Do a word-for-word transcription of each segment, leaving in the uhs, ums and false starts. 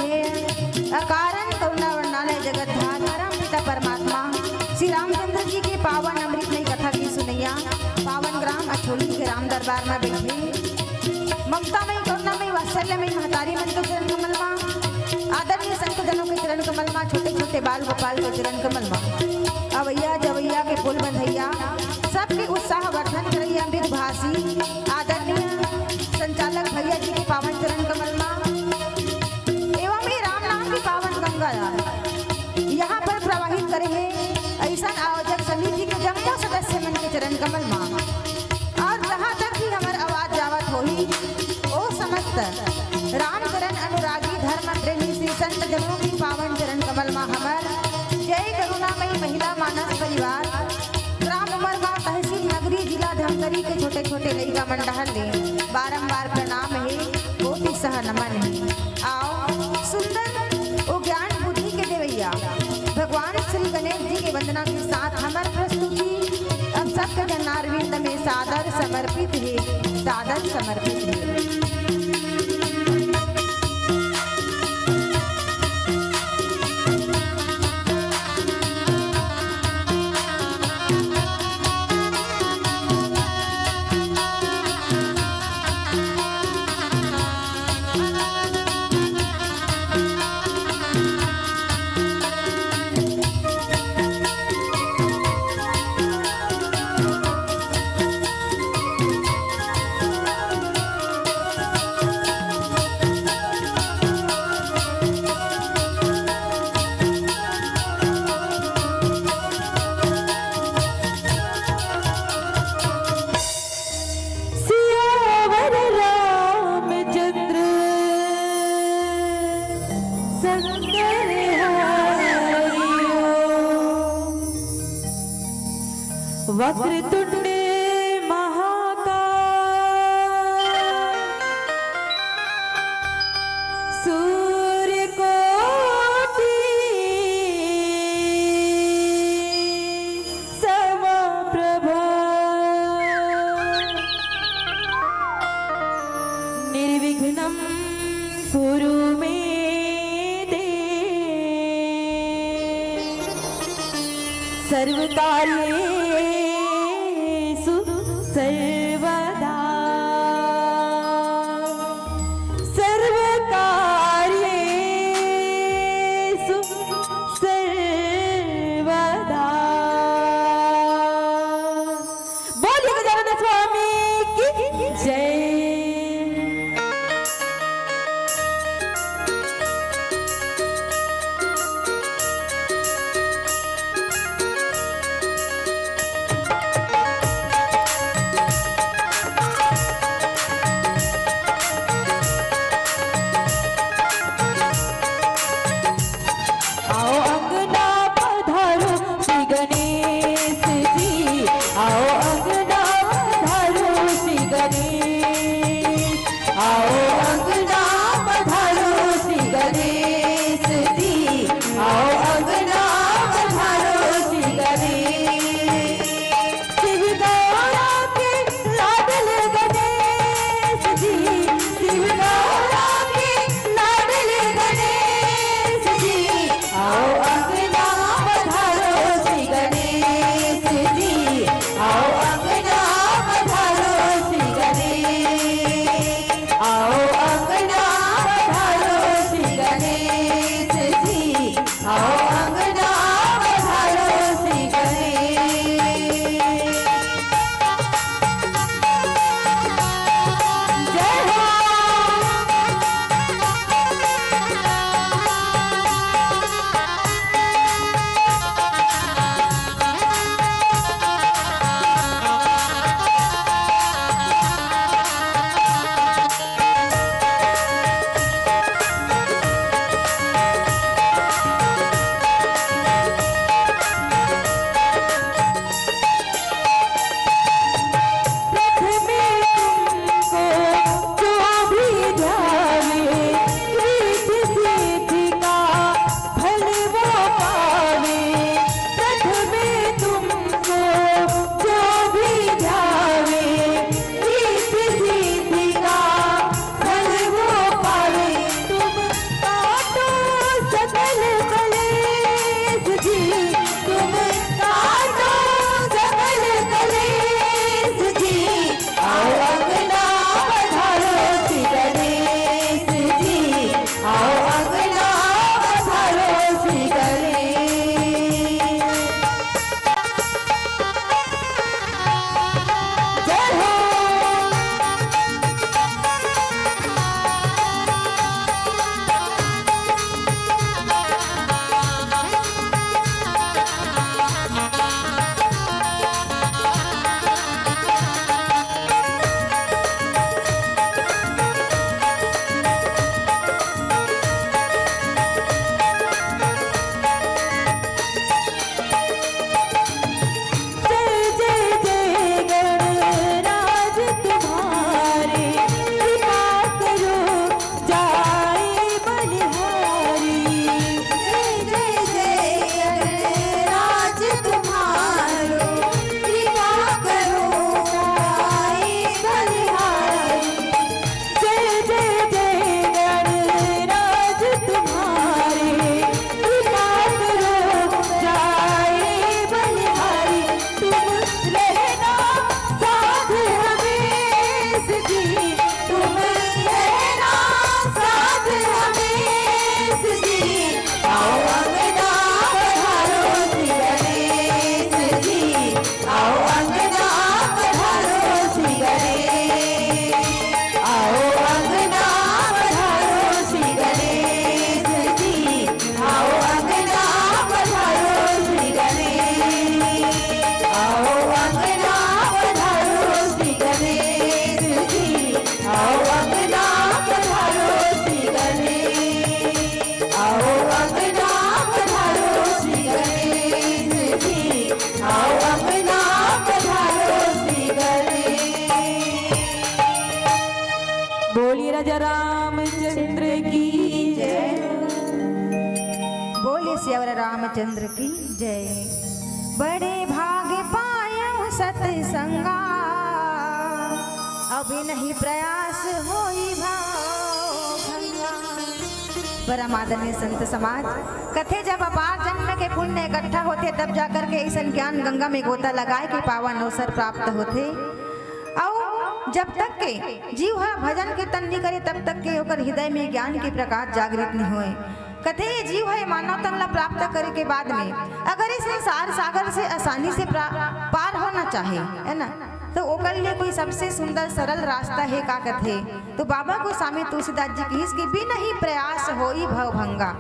अकारन करुणा वर्णालय जगत धार, परम पिता परमात्मा श्री रामचंद्र जी के पावन अमृतमय कथा के सुनैया, पावन ग्राम अछोली के राम दरबार में बैठे ममतामयी, करुणामयी, वात्सल्यमयी महतारी मन के चरण कमल मा, आदरणीय संत जनों के चरण कमल मा, छोटे छोटे बाल गोपाल के चरण कमल मा, अवैया जवैया के पोल बंधैया, सबके उत्साह वर्धन करैया मृदुभाषी आदरणीय संचालक भैया जी के पावन चरण कमल मा, एवं ये राम नाम की पावन गंगा यहाँ पर प्रवाहित करे हे, ऐसन आयोजक समिति के जम्मो सदस्य मन के चरण कमल मा। और जहाँ तक भी हमर आवाज जावत होही, ओ समस्त रामचरण अनुरागी धर्म प्रेमी श्री संत जनों की पावन चरण कमल मा हमर जय करुणामयी महिला मानस परिवार, ग्राम उमरगांव, तहसील नगरी, जिला धमतरी के छोटे छोटे लइका मन डहर ले बारंबार प्रणाम हे, कोटि सह नमन हे। आओ सुंदर ओ ज्ञान बुद्धि के देवैया भगवान श्री गणेश जी के वंदना के साथ हमर प्रस्तुति अब सबके चरणारविंद में सादर समर्पित हे, सादर समर्पित हे। सियावर रामचंद्र शंकर हरिओ। वक्रतुंड महाकाय सूर्यकोटि समप्रभा। निर्विघ्नं कुरु मे देव सर्वकार्येषु सर्वदा। सर्वकार्येषु सर्वदा। बोलिए गजानन स्वामी की जय। सियावर रामचंद्र की जय। बड़े भाग पायो सतसंगा, अब नहीं प्रयास होई भाव भंगा। परम आदरणीय संत समाज, कथे जब अपार जन्म के पुण्य इकट्ठा होथे, तब जाकर के ऐसन ज्ञान गंगा में गोता लगाए के पावन अवसर प्राप्त होथे। अउ जब तक के जीव ह भजन कीर्तन नहीं करे, तब तक के ओकर हृदय में ज्ञान के प्रकाश जागृत नहीं होए। कथे ये जीव ह मानव तन ला प्राप्त करे के बाद में अगर इस संसार सागर से आसानी से प्रा-, पार होना चाहे, है ना, तो ओकर लिए कोई सबसे सुंदर सरल रास्ता है का कथे? तो बाबा गोस्वामी तुलसीदास जी कहिस कि बिन ही प्रयास होई भव भंगा,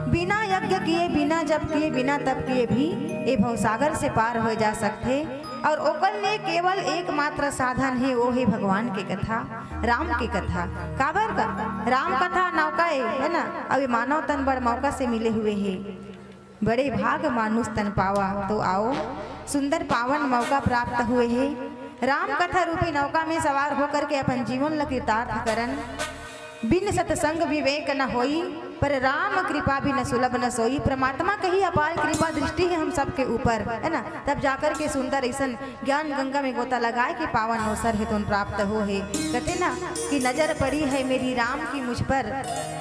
बिना यज्ञ किए, बिना जप किए, बिना तप किए भी ये भव सागर से पार हो जा सकथे। और ओकर लिए केवल एकमात्र साधन है, वो है भगवान के कथा, राम के कथा। काबर का राम कथा नौका है, है ना? अभी मानव तन बड़ मौका से मिले हुए है। बड़े भाग मानुष तन पावा, तो आओ, सुंदर पावन मौका प्राप्त हुए है। राम कथा रूपी नौका में सवार होकर के अपन जीवन ल कृतार्थ करन। बिन सत्संग विवेक न होई, पर राम कृपा बिन सुलभ न सोई। परमात्मा के ही अपार कृपा दृष्टि है हम सबके ऊपर, है ना? तब जाकर के सुंदर ऐसन ज्ञान गंगा में गोता लगाए के पावन अवसर है तुन प्राप्त हो है। कहते ना कि नजर पड़ी है मेरी राम की मुझ पर,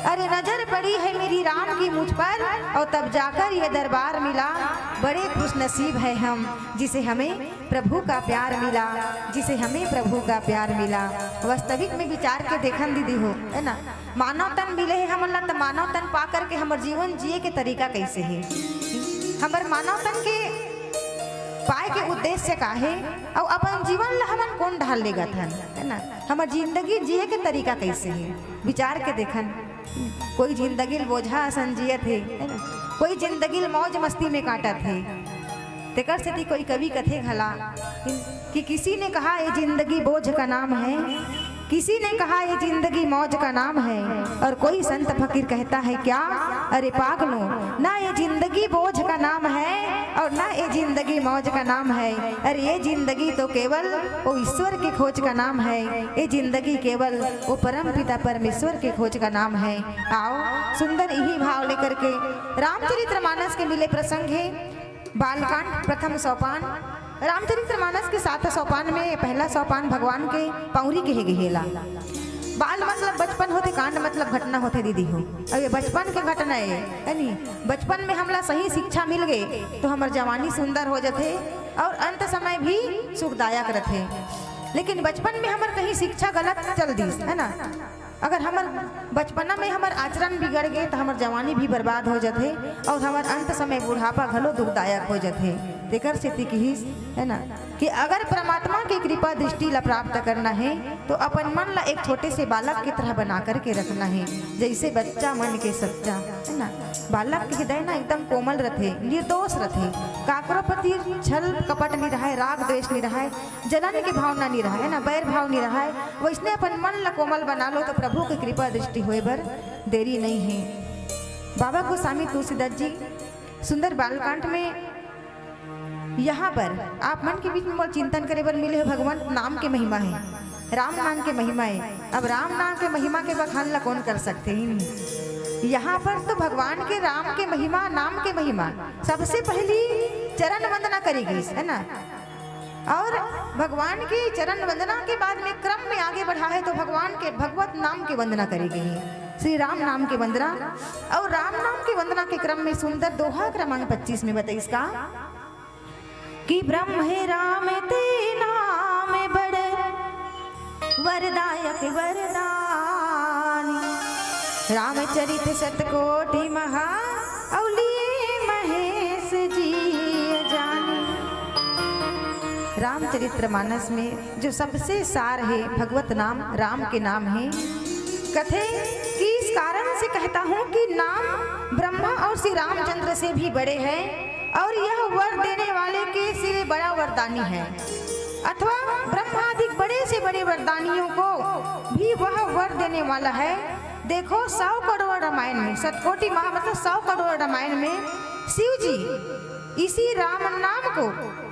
अरे नजर पड़ी है मेरी राम की मुझ पर, और तब जाकर ये दरबार मिला। बड़े खुश नसीब है हम, जिसे हमें प्रभु का प्यार मिला, जिसे हमें प्रभु का प्यार मिला। वास्तविक में विचार के देखन दीदी हो, है ना? मानव तन मिले है हमन ला, त मानव तन पा करके हमर जीवन जिए के तरीका कैसे है, हमर मानव तन के पाए के उद्देश्य का है, अउ अपन जीवन ला हमन कौन ढाल लेगत हन, है ना? हमर जिंदगी जिए के तरीका कैसे है, विचार के देखन। कोई जिंदगी ल बोझा असन जियत हे, है ना? कोई जिंदगी ल मौज मस्ती में काटत हे। तेकर सेती कोई कवि कथे घला कि किसी ने कहा ये जिंदगी बोझ का नाम है, किसी ने कहा ये जिंदगी मौज का नाम है, और कोई संत फकीर कहता है क्या? अरे पागलों, ना ये जिंदगी बोझ का नाम है और ना ये जिंदगी मौज का नाम है। अरे ये जिंदगी तो केवल वो ईश्वर की खोज का नाम है, ये जिंदगी केवल वो परम पिता परमेश्वर की खोज का नाम है। आओ, सुंदर यही भाव लेकर के रामचरित्र मानस के मिले प्रसंग है। बालकांड प्रथम सोपान। रामचरित्र मानस के सात सोपान में पहला सोपान भगवान के पौरी कहे गए ला। बाल मतलब बचपन होथे, कांड मतलब घटना होथे दीदी हो। अब ये बचपन के घटना है, है नी? बचपन में हमला सही शिक्षा मिल गए तो हमर जवानी सुंदर हो जाथे और अंत समय भी सुखदायक रथे। लेकिन बचपन में हमर कहीं शिक्षा गलत चल दिस, है ना? अगर हमर बचपना में हमर आचरण बिगड़ गए तो हमर जवानी भी बर्बाद हो जाथे और हमर अंत समय बुढ़ापा घलो दुखदायक हो जाथे। तेकर सेती किहिस, है ना, कि अगर परमात्मा की कृपा दृष्टि ला प्राप्त करना है तो अपन मन ला एक छोटे से बालक की तरह बना करके रखना है, जैसे बच्चा मन के सच्चा, है ना। बालक के हृदय ना एकदम कोमल रथे, निर्दोष रथे, काकरो प्रति छल कपट नहीं रहे, राग द्वेष नहीं रहे, जलन के भावना नहीं रहे, है ना, बैर भाव नहीं रहे। वैसने अपन मन ला कोमल बना लो तो प्रभु की कृपा दृष्टि होए बर देरी नहीं है। बाबा गोस्वामी तुलसीदास जी सुंदर बालकांड में यहाँ पर आप मन के बीच में मोर चिंतन करे बर मिले हो। भगवान नाम के महिमा है, राम नाम के महिमा है। अब राम नाम के महिमा के बखान ला कौन कर सकते हैं? यहाँ पर तो भगवान के राम के महिमा, नाम के महिमा, सबसे पहली चरण वंदना करी गई, है ना। और भगवान की चरण वंदना के बाद में क्रम में आगे बढ़ा है तो भगवान के भगवत नाम की वंदना करी गई है, श्री राम नाम की वंदना। और राम नाम की वंदना के क्रम में सुंदर दोहा क्रमांक पच्चीस में बताइस का कि ब्रह्म हे राम ते नाम बड़ वरदायक वरदानी, रामचरित शतकोटि महा अउ लिए महेश जी जानी। रामचरित्र मानस में जो सबसे सार है, भगवत नाम, राम के नाम है। कथे कि इस कारण से कहता हूँ कि नाम ब्रह्मा और श्री रामचंद्र से भी बड़े हैं और यह वर देने वाले के सिरे बड़ा वरदानी है, अथवा ब्रह्मादिक बड़े से बड़े वरदानियों को भी वह वर देने वाला है। देखो, सौ करोड़ रामायण में, शतकोटि महा-, मतलब सौ करोड़ रामायण में शिव जी इसी राम नाम को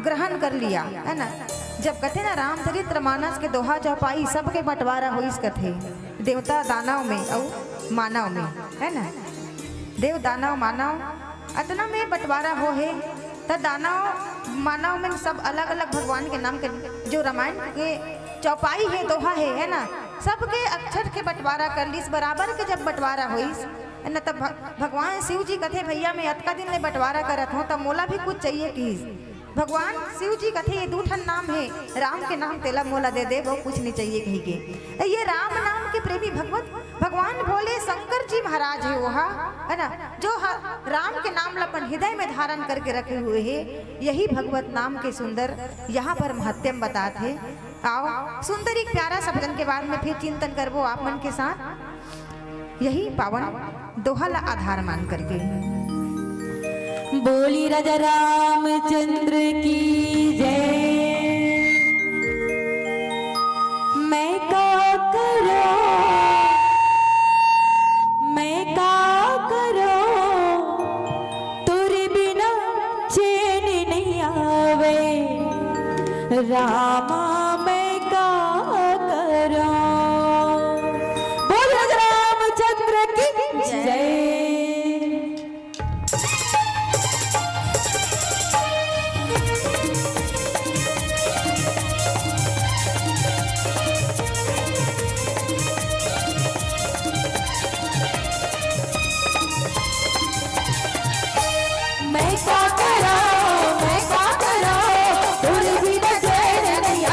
ग्रहण कर लिया, है ना। जब कथे ना रामचरित्र मानस के दोहा चौपाई, सबके बंटवारा होइस कथे, देवता दानव में अउ मानव में, है ना। देव दानव मानव अतना में बंटवारा हो हे, त दानव मानव में सब अलग-अलग भगवान के नाम के, जो रामायण के चौपाई हे, दोहा हे, है ना, सबके अक्षर के बंटवारा कर लीस। बराबर के जब बंटवारा होइस, है ना, तब भ-, भगवान शिव जी कथे, "भैया, मैं अतका दिन ले बंटवारा करत हूँ, तब मोला भी कुछ चाहिए," किहिस। भगवान शिव जी कथे, "ये दू ठन नाम हे, राम के नाम तेला मोला दे दे, वो कुछ नहीं चाहिए," कही के। त ये राम नाम के प्रेमी भगवत भगवान भोले शंकर जी महाराज हे, ओहा, है ना, जो ह-, राम के नाम ला अपन हृदय में धारण करके रखे हुए हे। यही भगवत नाम के सुंदर यहाँ पर महत्तम बतात हे। आओ, सुंदर एक प्यारा सा भजन के बाद में फिर चिंतन करबो आप मन के साथ। यही पावन दोहा ला आधार मान करके। बोली राजा रामचंद्र की जय। मैं का करो, मैं का करो, तोरे बिना चैन नहीं आवे, रामा मैं का करो। बोल राजा रामचंद्र की जय। मैं का करो, मैं का करो, तोरे बिना चैन नहीं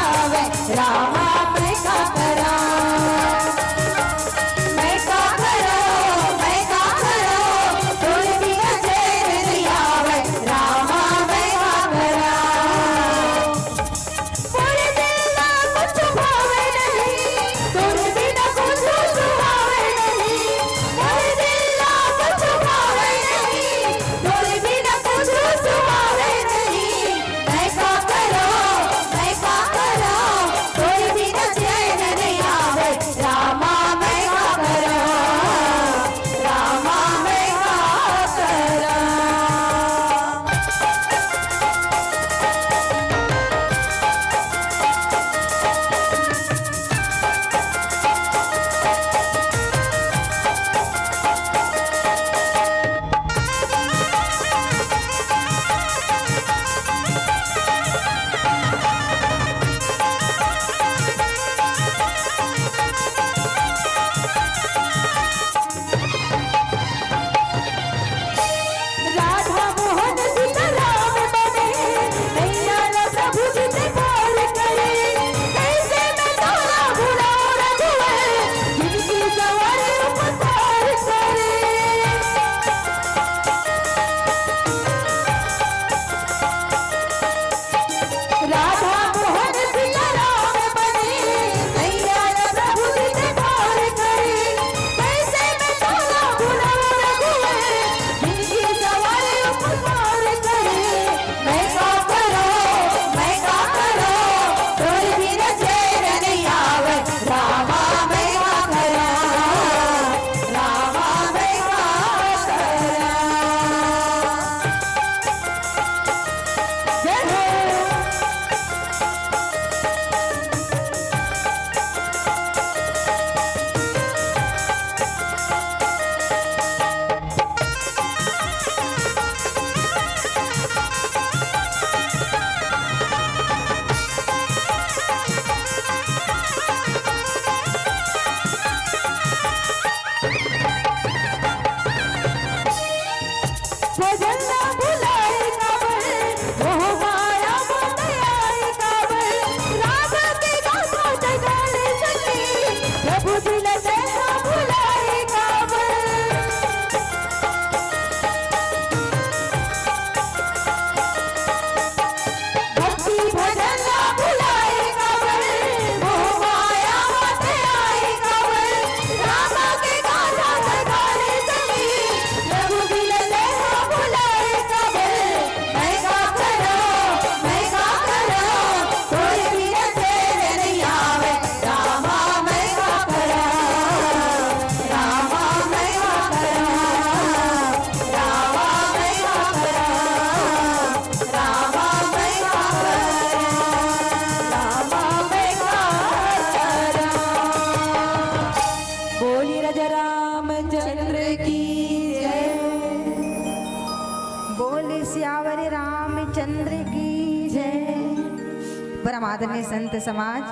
परम आदरणीय संत समाज,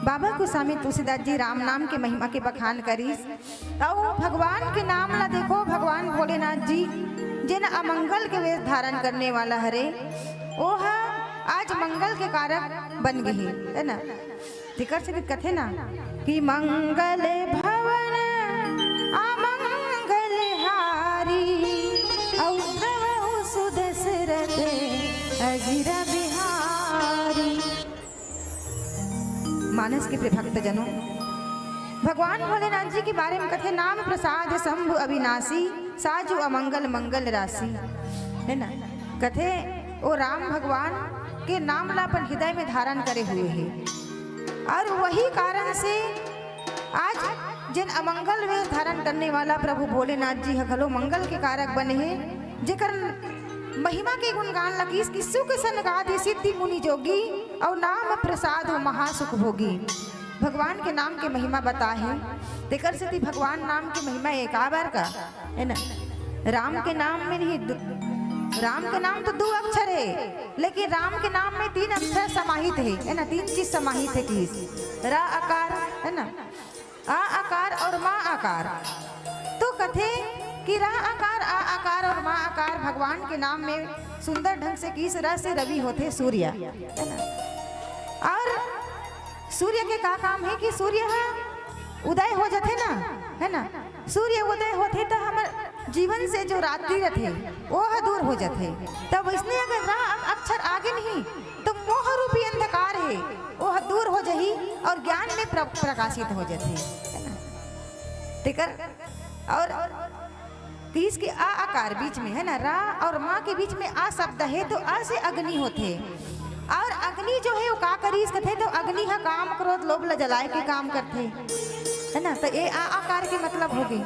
बाबा गोस्वामी तुलसीदास जी राम नाम के महिमा के बखान करिस। अउ भगवान के नाम ला देखो, भगवान भोलेनाथ जी जेन अमंगल के वेश धारण करने वाला हरे, ओह आज मंगल के कारक बन गे हे, है ना? तेकर से कथे ना कि मंगल भवन अमंगल हारी, अउ द्रवहु सुदशरथ अजिर बिहारी। मानस के प्रिय भक्तजनों, भगवान भोलेनाथ जी के बारे में कथे, नाम प्रसाद शंभु अविनाशी, साजु अमंगल मंगल राशि, है ना? कथे ओ राम भगवान के नाम ला अपन हृदय में धारण करे हुए हे, और वही कारण से आज जेन अमंगल वेश धारण करने वाला प्रभु भोलेनाथ जी ह घलो मंगल के कारक बने हे, जेकर महिमा के गुणगान ला किस किसु के सन गात हे सिद्धि मुनि जोगी, और नाम प्रसाद हो महासुख भोगी। भगवान के नाम के महिमा बता हे, तेकर सेती भगवान नाम के महिमा एकाबार का, है ना? राम के नाम में नहीं, दु-, राम के नाम तो दो अक्षर है, लेकिन राम के नाम में तीन अक्षर समाहित है, है ना? तीन चीज समाहित है, किस रा अकार, है ना, आ अकार और मा अकार। तो कथे कि रा अकार, आ अकार और मा अकार भगवान के नाम में सुंदर ढंग से किस रा से रवि होथे सूर्य, है ना? और सूर्य के का काम है कि सूर्य ह उदय हो जाथे ना, है ना? सूर्य उदय होथे त हमर जीवन से जो रात्रि रथे, वो ह दूर हो जाथे। तब इसने अगर रा अक्षर आगे नहीं, तो मोह रूपी अंधकार है, वो ह दूर हो जाही और ज्ञान में प्र-, प्रकाशित हो जाथे, है ना? तेकर और तीस के आ आकार बीच में, है ना, रा और मा के बीच में आ शब्द है, तो आ से अग्नि होथे। और अग्नि जो है, वो का करीस कथे, तो अग्नि ह काम, क्रोध, लोभ ला जलाए के काम करथे, है ना। तो ये आ आकार के मतलब होगे।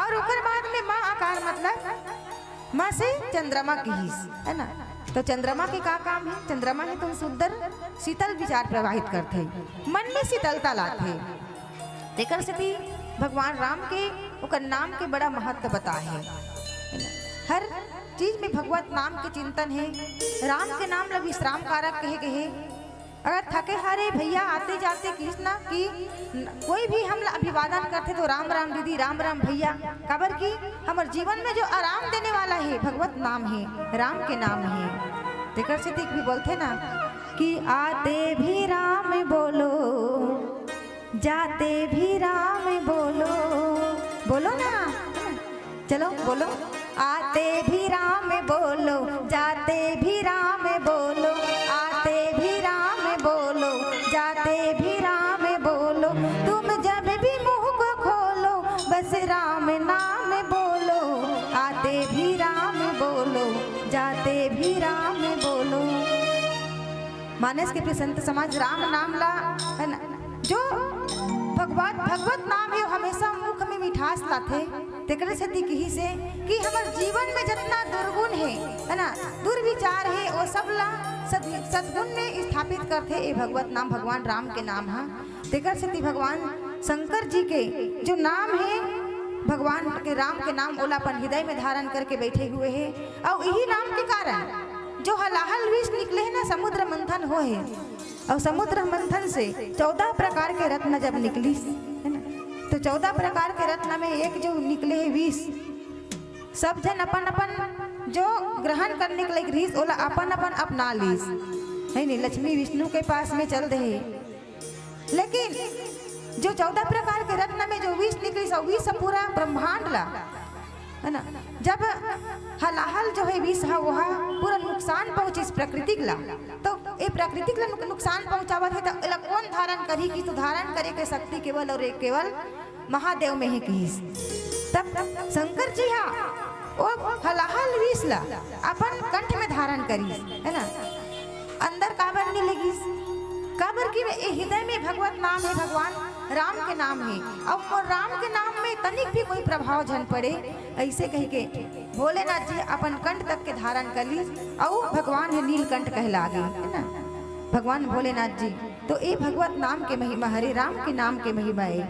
और ओकर बाद में मा आकार, मतलब मा से चंद्रमा किहिस, है ना। तो चंद्रमा के का काम है? चंद्रमा है तो सुंदर शीतल विचार प्रवाहित करथे, मन में शीतलता लाथे। तेकर सेती भगवान राम के ओकर नाम के बड़ा महत्व बता है, है ना? हर चीज में भगवत नाम के चिंतन है। राम के नाम ला विश्राम कारक कहे गए है। अगर थके हारे भैया आते जाते किस ना कि न-, कोई भी हमला अभिवादन करथे तो राम राम दीदी, राम राम भैया, काबर कि हमर जीवन में जो आराम देने वाला है भगवत नाम है, राम के नाम है। तेकर सेती भी बोलथे ना कि आते भी राम बोलो, जाते भी राम बोलो, बोलो ना, चलो बोलो। आते भी राम बोलो, जाते भी राम बोलो, आते भी राम बोलो, जाते भी राम बोलो। तुम जब भी मुंह को खोलो, बस राम नाम बोलो। आते भी राम बोलो, जाते भी राम बोलो। मानस के प्रिय संत समाज, राम नाम ला, है ना, जो भगवत, भगवत नाम है, हमेशा मुख में मिठास लाथे। तेकरे सेती किहिस हे कि हमर जीवन में जतना दुर्गुण हे, है ना, दुर्विचार हे, वो सब ला सद-, सद्गुण में स्थापित करथे ए भगवत नाम, भगवान राम के नाम ह। तेकर सेती भगवान शंकर जी के जो नाम हे, भगवान के राम के नाम, ओला अपन हृदय में धारण करके बैठे हुए हे। अउ इही नाम के कारण जो हलाहल विष निकले हे ना, समुद्र मंथन होए हे, अउ समुद्र मंथन से चौदह प्रकार के रत्न जब निकलिस, है ना, तो चौदह प्रकार के रत्न में एक जो निकले हे विष, सब झन अपन अपन जो ग्रहण करने के लायक रहिस, ओला अपन अपन अपना लिस, है नी, लक्ष्मी विष्णु के पास में चल दे हे। लेकिन जो चौदह प्रकार के रत्न में जो विष निकलिस, अउ विष पूरा ब्रह्मांड ला, है ना, जब हलाहल जो है विष हा, वो हा पूरा नुकसान पहुंचिस प्रकृति ला, तो ए प्रकृति ला नुक-, नुकसान पहुंचावत हे, तो एला कौन धारण करही कि तो धारण करे के शक्ति केवल और एक केवल महादेव में ही किहिस। तब शंकर जी हा वो हलाहल विष ला अपन कंठ में धारण करिस, है ना, अंदर काबर नहीं लेगिस? काबर कि ए हृदय में भगवत नाम हे, भगवान राम के नाम हे, अउ मोर राम के नाम में तनिक भी कोई प्रभाव झन पड़े, ऐसे कह के भोलेनाथ जी अपन कंठ तक के धारण कर ली, अउ भगवान हे नीलकंठ कहला गे, है ना, भगवान भोलेनाथ जी। तो ए भगवत नाम के महिमा हरे, राम के नाम के महिमा हे।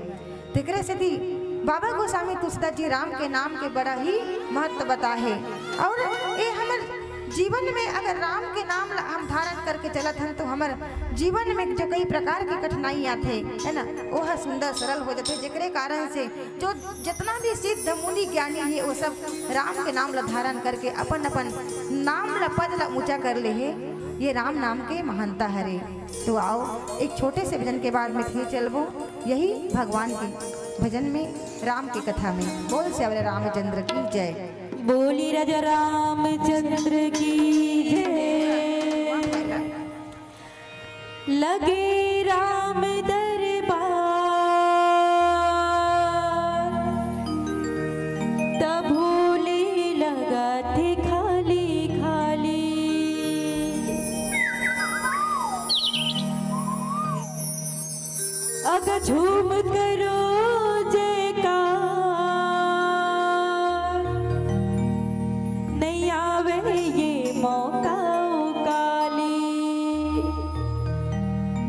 तेकरे सेती बाबा गोस्वामी तुलसीदास जी राम के नाम के बड़ा ही महत्व बता हे। और ए हमर जीवन में अगर राम के नाम ला हम धारण करके चलत हन, तो हमर जीवन में जो कई प्रकार के कठिनाई आथे, है ना, वो ह सुंदर सरल हो जाथे, जेकरे कारण से जो जितना भी सिद्ध मुनि ज्ञानी हे, वो सब राम के नाम ला धारण करके अपन अपन नाम ला, पद ला ऊंचा कर ले हे। ये राम नाम के महानता हरे। तो आओ, एक छोटे से भजन के बाद में फिर चलबो यही भगवान के भजन में, राम के कथा में। बोल सियावर रामचंद्र की जय। बोली राजा रामचंद्र की जय। लगे राम दरबार, तभूली लगत खाली खाली। अग झूम करो जयकार, नहीं आवे ये मौका काली।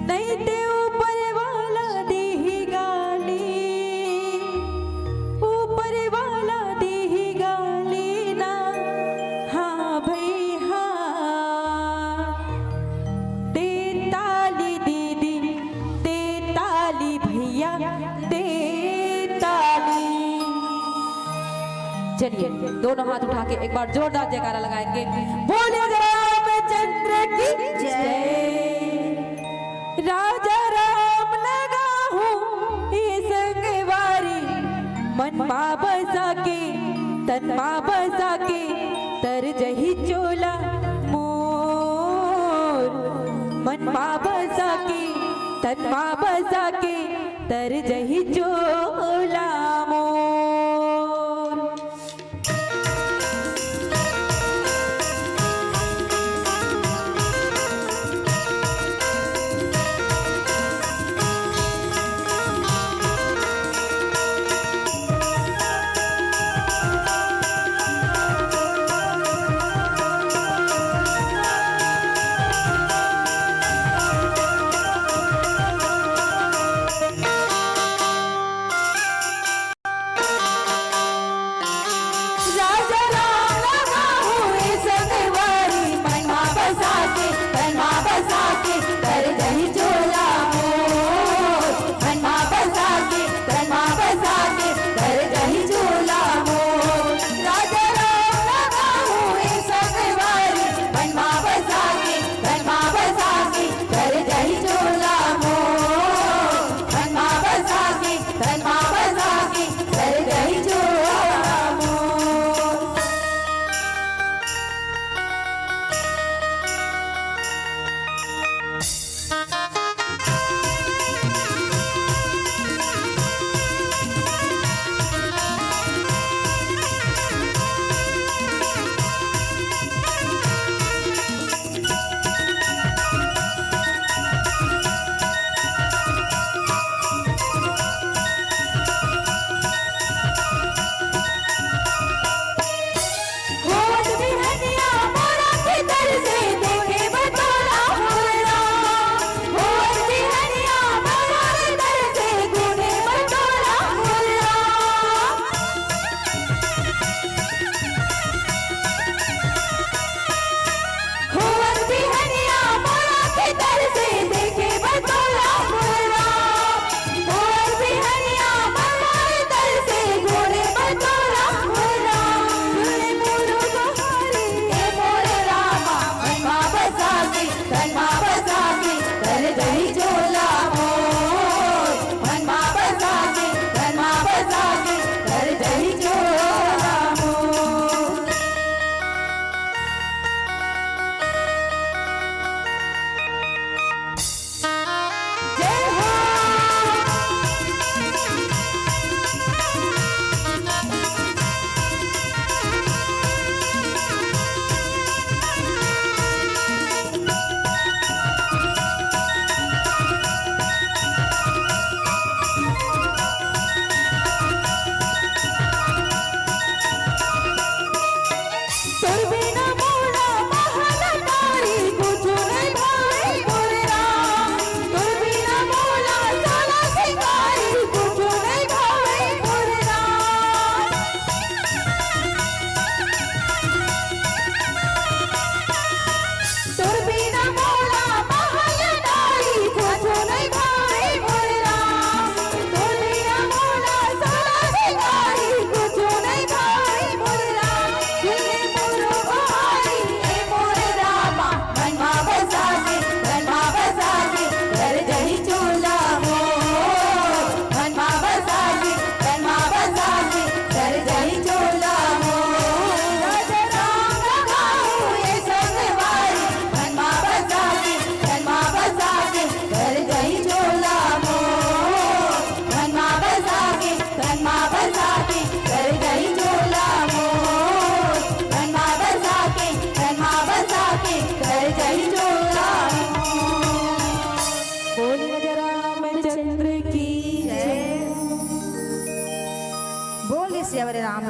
नहीं ते ऊपर वाला दीही गाली, ऊपर वाला दीही गाली ना। हाँ भाई हाँ, दे ताली दीदी, दे ताली भैया, दे ताली। चलिए, दोनों हाथ उठा के एक बार जोरदार जयकारा लगाएंगे। बोले रामचंद्र की जय। राजा राम लगा हूँ ये संगवारी, मन मा बसा के, तन मा बसा के, तर जही चोला मोर। मन मा बसा के, तन मा बसा के, तर जही चोला मोर।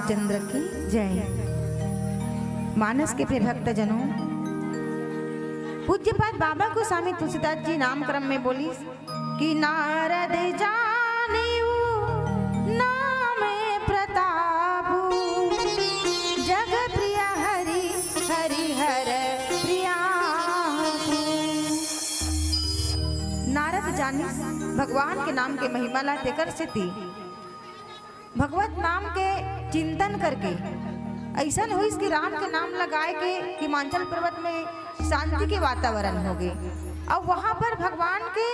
चंद्र की जय। मानस के प्रिय भक्तजनों, पूज्यपाद बाबा गोस्वामी तुलसीदास जी नामक्रम में बोलिस कि नारद जानिउ नाम प्रतापु, जग प्रिय हरि हरिहर प्रियापु। नारद जानिस भगवान के नाम के महिमा ला, तेकर सेती भगवत नाम के चिंतन करके अइसन होइस कि राम के नाम लगाए के हिमाचल पर्वत में शांति के वातावरण हो गए। अब वहां पर भगवान के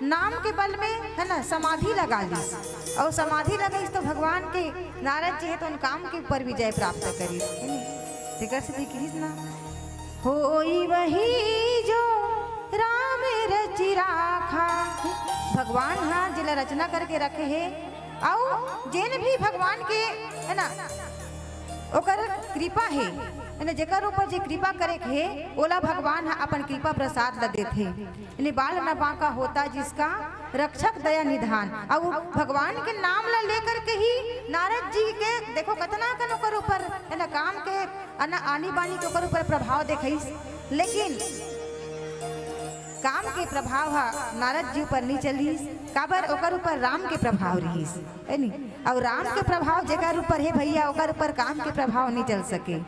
नाम के बल में, है ना, समाधि लगा लीस। और समाधि लगाइस तो भगवान के नारद जी है तो उन काम के ऊपर विजय प्राप्त करिस, है नी? तेकर से दिखिस ना, होई वही जो राम रचि राखा। भगवान हा जेला रचना करके रखे हे, अउ जेन भी भगवान के, है ना, ओकर कृपा हे, है ना, जेकर ऊपर जे कृपा करे के हे, ओला भगवान हा अपन कृपा प्रसाद ला देथे। यानी बाल न बांका होता जिसका, रक्षक दया निधान। अउ भगवान के नाम ला लेकर के ही नारद जी के देखो कतना कन ओकर ऊपर, है ना, काम के, है ना, आनी बानी के ओकर ऊपर प्रभाव देखइस। लेकिन काम के प्रभाव हा नारद जी ऊपर नहीं चलिस, काबर ओकर ऊपर राम के प्रभाव रहिस, है नी? अउ राम के प्रभाव जेकर ऊपर हे भैया, ओकर ऊपर काम के प्रभाव नहीं चल सके।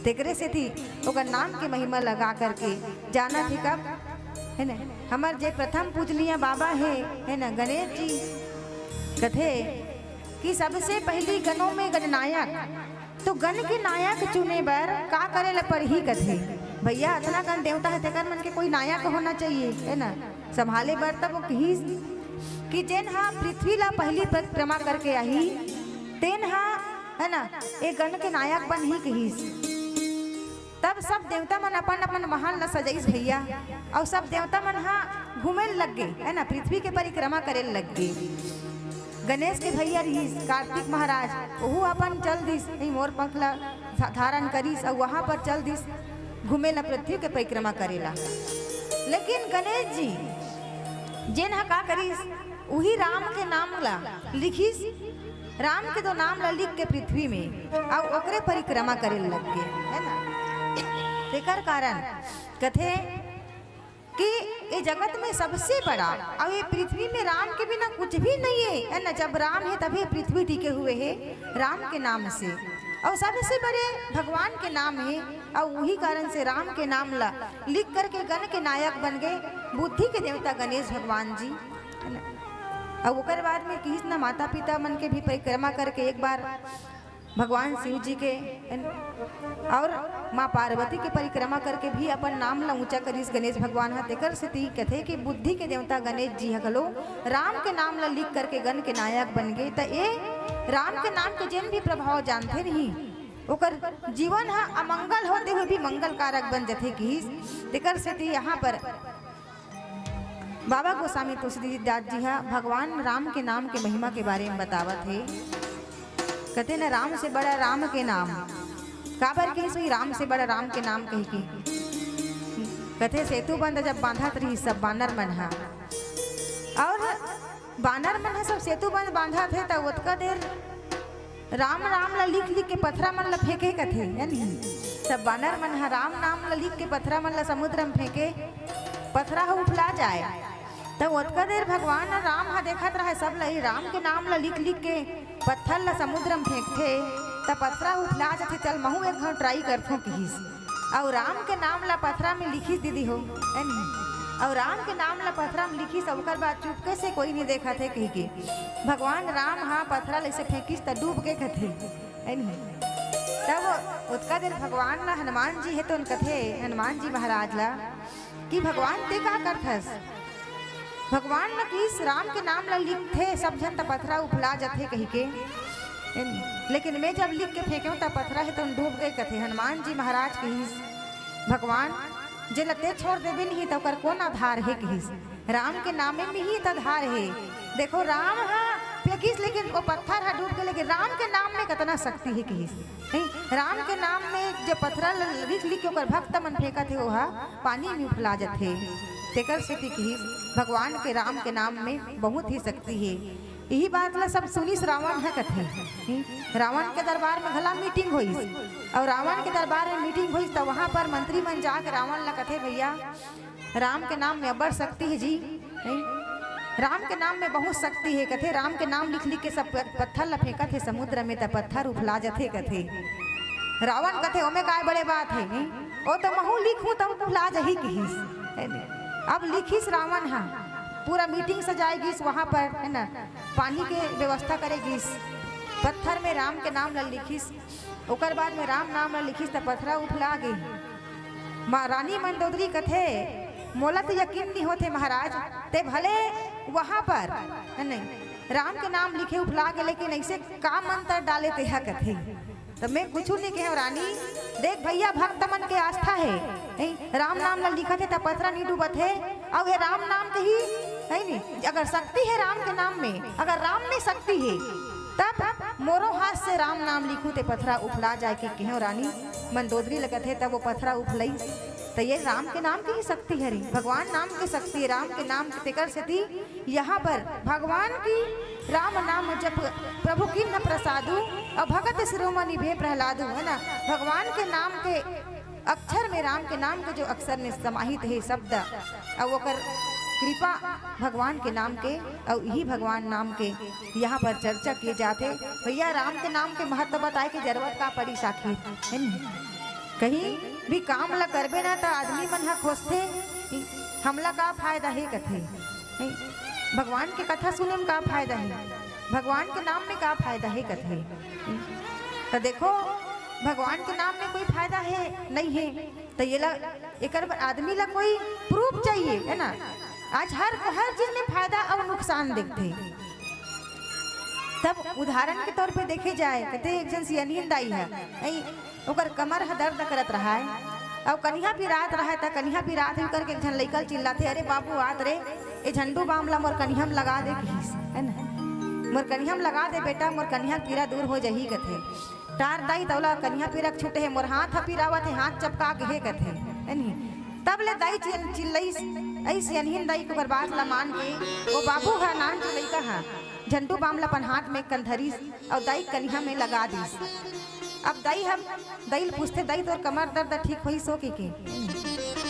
तेकरे सेती ओकर नाम के महिमा लगा करके जानत हे कब, है ना? हमर जे प्रथम पूजनीय बाबा हे, है ना, गणेश जी, कथे कि सबसे पहली गणों में गणनायक, तो गण के नायक चुने बर का करे ला पड़ही कथे। भैया, अतना कन देवता है, तेकर मन के कोई नायक होना चाहिए, है ना, संभाले बर। तब वो कहिस कि जेन हा पृथ्वी ला पहली परिक्रमा करके आही, तेन हा, है ना, ए गण के नायक बनही कहिस। तब सब देवता मन अपन अपन महल ला सजाइस भैया, अउ सब देवता मन हा घूमे लग गे, है ना, पृथ्वी के परिक्रमा करे लग गे। गणेश के भैया रहिस कार्तिक महाराज, ओहू अपन चल दिस, नहीं, मोर पंख ला धा-, धारण करिस अउ वहां पर चल दिस घूमे ला, पृथ्वी के परिक्रमा करे ला। लेकिन गणेश जी जेन हा का करिस, उही राम के नाम ला लिखिस, राम के दो नाम ला लिख के पृथ्वी में, अउ ओकरे परिक्रमा करे लग गे, है ना? तेकर कारण कथे कि ए जगत में सबसे बड़ा, अउ ए पृथ्वी में राम के बिना कुछ भी नहीं है, है ना? जब राम है तभी पृथ्वी टिके हुए है, राम के नाम से। अउ सबसे बड़े भगवान के नाम है, अउ उही कारण से राम के नाम ला लिख करके गण के नायक बन गए बुद्धि के देवता गणेश भगवान जी, है ना? अउ ओकर बाद में किहिस ना, माता पिता मन के भी परिक्रमा करके एक बार भगवान शिव जी के अउ माँ पार्वती के परिक्रमा करके भी अपन नाम ला ऊंचा करिस गणेश भगवान ह। तेकर सेती कथे कि बुद्धि के देवता गणेश जी ह घलो राम के नाम ला लिख करके गण के नायक बन गे। त ए राम के नाम के जेन भी प्रभाव जानथे नहीं, ओकर जीवन ह अमंगल होते हुए भी मंगल कारक बन जथे किहिस। तेकर सेती यहाँ पर बाबा गोस्वामी तुलसीदास जी ह भगवान राम के नाम के महिमा के बारे में बतावत हे। कथे न, राम से बड़ा राम के नाम। काबर के सोई राम से बड़ा राम के नाम कह के? कथे सेतु बंध जब बांधत रही सब बानर मन ह, अउ बानर मन ह सब सेतु बंध बांधत हे, त ओतका देर राम नाम ला लिख लिख के पथरा मन ला फेंके कथे, है नी? सब बानर मन ह राम नाम ला लिख के पथरा मन ला समुद्र में फेंके, पथरा ह उफला जाए। त ओतका देर भगवान राम ह देखत रहे सब ला, "ए राम के नाम ला लिख लिख के पत्थर ला समुद्र में फेंकथे, त पथरा ह उफला जाथे, चल महू एक घाव try करथों," किहिस। अउ राम के नाम ला पथरा में लिखिस दीदी हो, है नी? अउ राम के नाम ला पथरा में लिखिस, ओकर बाद चुपके से कोई नहीं देखत हे कहि के भगवान राम ह पथरा ल ऐसे फेंकिस त डूब के कथे, है नी? तब ओतका देर भगवान ला हनुमान जी हे तो कथे हनुमान जी महाराज ला कि भगवान ते का करथस? भगवान न किहिस राम के नाम ला लिखथे सब झन त पथरा उफला जथे कहि के, है नी? लेकिन मैं जब लिख के फेंकेव त पथरा हे तो डूब गए कथे। हनुमान जी महाराज किहिस, भगवान जेला ते छोड़ देबे नहीं त ओकर कौन आधार हे किहिस। राम के नामे में ही त आधार हे। देखो राम ह फेंकिस लेकिन वो पत्थर ह डूब गए, लेकिन राम के नाम में कितना शक्ति हे किहिस। नहीं, राम के नाम में जो पथरा ल-, लिख लिख के ओकर भक्त मन फेंकत हे, ओहा पानी में उफला जथे। तेकर सेती किहिस भगवान के राम के नाम में बहुत ही शक्ति हे। यही बात ला सब सुनिस रावण ह कथे। रावण के दरबार में घला मीटिंग होइस, और रावण के दरबार में मीटिंग होइस, त वहां पर मंत्री मन जाके रावण ला कथे, "भैया, राम के नाम में अब्बड़ शक्ति हे जी, राम के नाम में बहुत शक्ति हे," कथे। "राम के नाम लिख लिख के सब प-, पत्थर ला फेंकत हे समुद्र में, त पत्थर उफला जथे," कथे। रावण कथे, "ओमे काय बड़े बात हे, ओ तो महू लिखूं त उफला जही," किहिस। अब लिखिस रावण ह, पूरा मीटिंग सजाए गिस वहां पर, है ना, पानी के व्यवस्था करे गिस, पत्थर में राम के नाम ला लिखिस। ओकर बाद में राम नाम ला लिखिस त पथरा उफला गे। माँ रानी मंदोदरी कथे, "मोला तो यकीन नहीं होथे महाराज, ते भले वहां पर, नहीं, राम के नाम लिखे उफला गे, लेकिन ऐसे का मंत्र डाले तेहा?" कथे। त मैं कुछू नहीं कहे रानी, देख भैया, भक्त मन के आस्था हे, नहीं, राम नाम ला लिखत हे त पथरा नहीं डूबत हे, अउ ये राम नाम के ही, है नी, अगर शक्ति हे राम के नाम में, अगर राम में शक्ति हे, तब मोरो हाथ से राम नाम लिखूं ते पथरा उफला जाए के कहेंव रानी। मंदोदरी लगत हे तब वो पथरा उफलई। त ये राम के नाम के ही शक्ति हरे, भगवान नाम के शक्ति हे, राम के नाम के, तेकर सेती यहाँ पर भगवान की राम नाम जप प्रभु किन्ह प्रसादु और भगत शिरोमणि भे प्रहलादु, है ना। भगवान के नाम के अक्षर में, राम के नाम के जो अक्षर में समाहित हे शब्द, अउ ओकर कृपा भगवान के नाम के, अउ यही भगवान नाम के यहाँ पर चर्चा किए जाथे। भैया, राम के नाम के महत्व बताए के जरूरत का पड़ी आखिर, है नी? कहीं भी काम ला करबे ना, त आदमी मन ह खोजथे कि हमला का फायदा हे कथे, नहीं? भगवान के कथा सुने में का फायदा हे, भगवान के नाम में का फायदा हे कथे। त देखो, भगवान के नाम में कोई फायदा हे, नहीं हे, त ये ला, एकर बर आदमी ला कोई प्रूफ चाहिए, है ना। आज हर, हर चीज में फायदा अउ नुकसान देखथे। तब उदाहरण के तौर पे देखे जाए, कथे एक झन सियनहिन दाई हे, नहीं, ओकर कमर ह दर्द करत रहाय, अउ कनिहा पिरात रहाय, त कनिहा पिरात हे करके एक झन लइका ल चिल्लाथे, "अरे बाबू, आत रे, ए झंडू बाम ला मोर कनिहा म लगा दे," किहिस, है ना, "मोर कनिहा म लगा दे बेटा, मोर कनिहा के पीरा दूर हो जही," कथे। टार दाई तौला कनिहा पीरा के छूटे हे, "मोर हाथ ह पिरावत हे, हाथ चपका के हे," कथे, है नी? तब ले दाई चिल-, चिल्लईस, अइस सियनहिन दाई के ओकर बात ला मान के, वो बाबू ह नान के लइका ह, झंडू बाम ला अपन हाथ में कन धरिस, अउ दाई कनिहा में लगा दिस। अब दाई हम, दाई ल पूछथे, "दाई, तोर कमर दर्द ठीक होइस हो?" कहिके,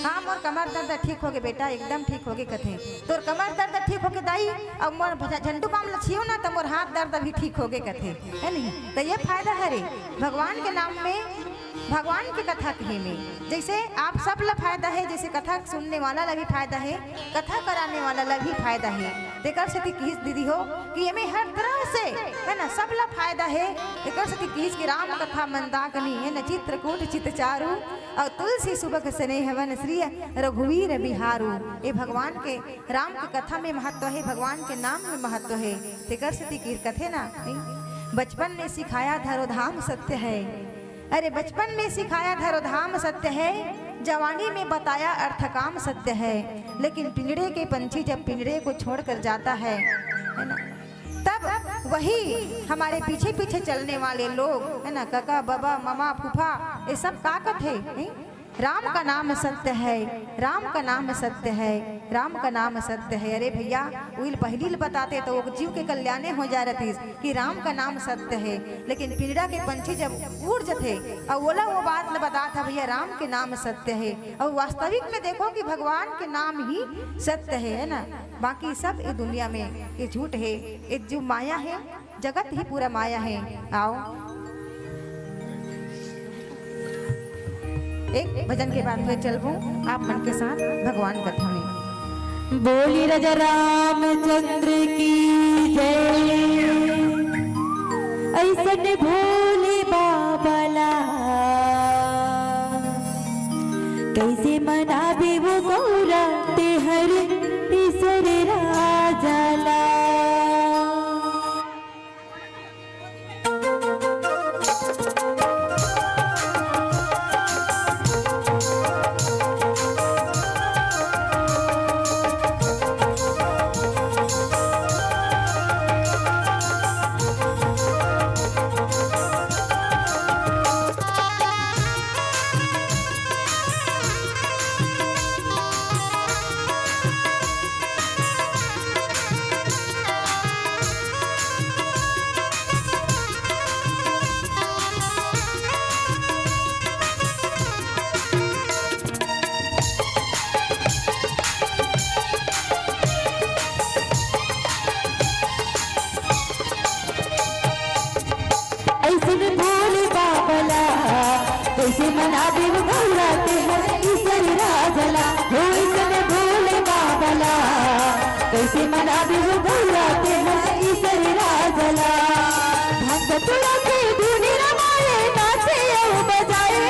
"हाँ, मोर कमर दर्द ठीक होगे बेटा, एकदम ठीक होगे," कथे। "तोर कमर दर्द ठीक होगे दाई, अब मोर झ-, झंडू बाम ल छियो ना, त मोर हाथ दर्द भी ठीक होगे," कथे, है नहीं? त ये फायदा हरे भगवान के नाम में, भगवान के कथा कहे में। जैसे आप सब ला फायदा हे, जैसे कथा सुनने वाला ला भी फायदा हे, कथा कराने वाला ला भी फायदा हे। तेकर सेती किहिस दीदी हो कि एमे हर तरह से, है ना, सब ला फायदा हे। एकर सेती किहिस कि राम कथा मंदाकिनी, है ना, चित्रकूट चित चारू, अउ तुलसी सुबक स्नेहवन श्री रघुवीर बिहारू। ए भगवान के, राम के कथा में महत्व हे, भगवान के नाम में महत्व हे। तेकर सेती किहिस कथे ना, नहीं? बचपन में सिखाया धरो धाम सत्य है, अरे बचपन में सिखाया धरो धाम सत्य है, जवानी में बताया अर्थ काम सत्य है, लेकिन पिंजड़े के पंछी जब पिंजड़े को छोड़कर जाता है, है ना, तब वही हमारे पीछे पीछे चलने वाले लोग, है ना, काका, बाबा, मामा, फूफा, ये सब का कथे, हैं? राम का नाम सत्य है, राम का नाम सत्य है, राम का नाम सत्य है। अरे भैया, उइल पहिली ल बताते त ओ जीव के कल्याणे हो जा रतिस कि राम का नाम सत्य है, लेकिन पिंजड़ा के पंछी जब उड़ जथे अउ ओला वो बात ल बताथे, भैया, राम के नाम सत्य है। अउ वास्तविक में देखो कि भगवान के नाम ही सत्य है, है ना? बाकी सब ए दुनिया में ये झूठ है, ये जो माया है, जगत ही पूरा माया है। आओ, एक भजन के बाद फिर चलबो आप मन के साथ भगवान कथा में। बोली राजा रामचंद्र की जय। ऐसन भोले बाबा ला कैसे मनाबे वो गौरा तेहर ईसर राजा ला। कइसे मनाबे वो गौरा तेहर ईसर राजा ला, हो ईसर भोले बाबा ला। कइसे मनाबे वो गौरा तेहर ईसर राजा ला। भांग धतूरा के धुनी रमाए, नाचे अउ बजाए।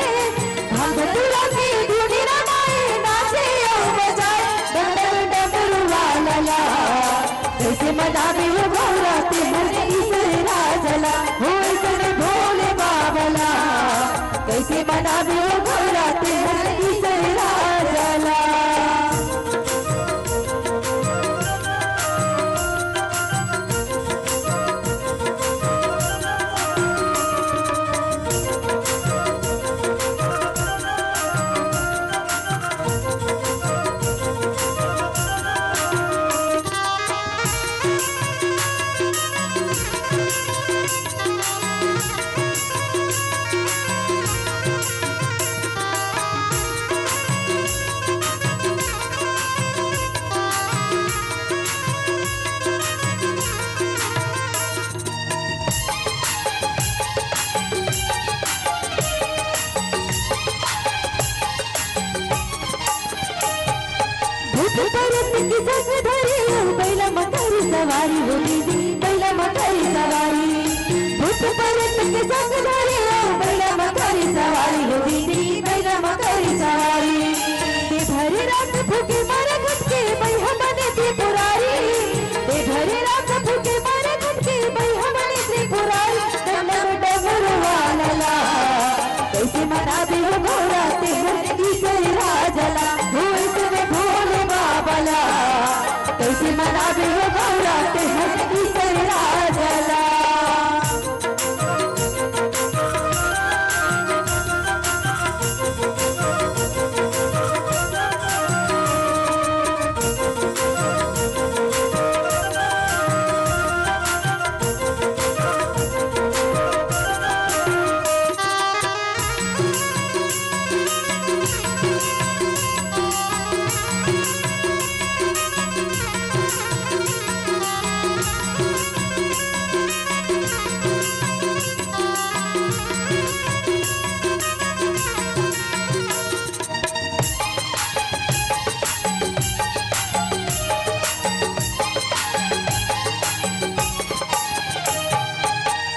भांग धतूरा के धुनी रमाए, नाचे अउ बजाए। डम डम डमरू वाला ला। कइसे मनाबे वो गौरा तेहर ईसर राजा ला, हो ईसर भोले बाबा ला। कइसे मनाबे वो गौरा तेहर ईसर राजा ला। भूत परत के संग धरे, ओ बैला म करी सवारी हो दीदी, बैला म करी सवारी। भूत परत के संग धरे, ओ बैला म करी सवारी हो दीदी, बैला म करी सवारी। ते भरे रात फूके मारे घटके, बैहा बने त्रिपुरारी। ते भरे रात फूके मारे घटके, बैहा बने त्रिपुरारी। डमरू डमरू वाला ला, कइसे मनाबे वो गौरा तेहर ईसर राजा ला, हो ईसर भोले बाबा ला। कइसे मनाबे वो गौरा तेहर ईसर राजा ला।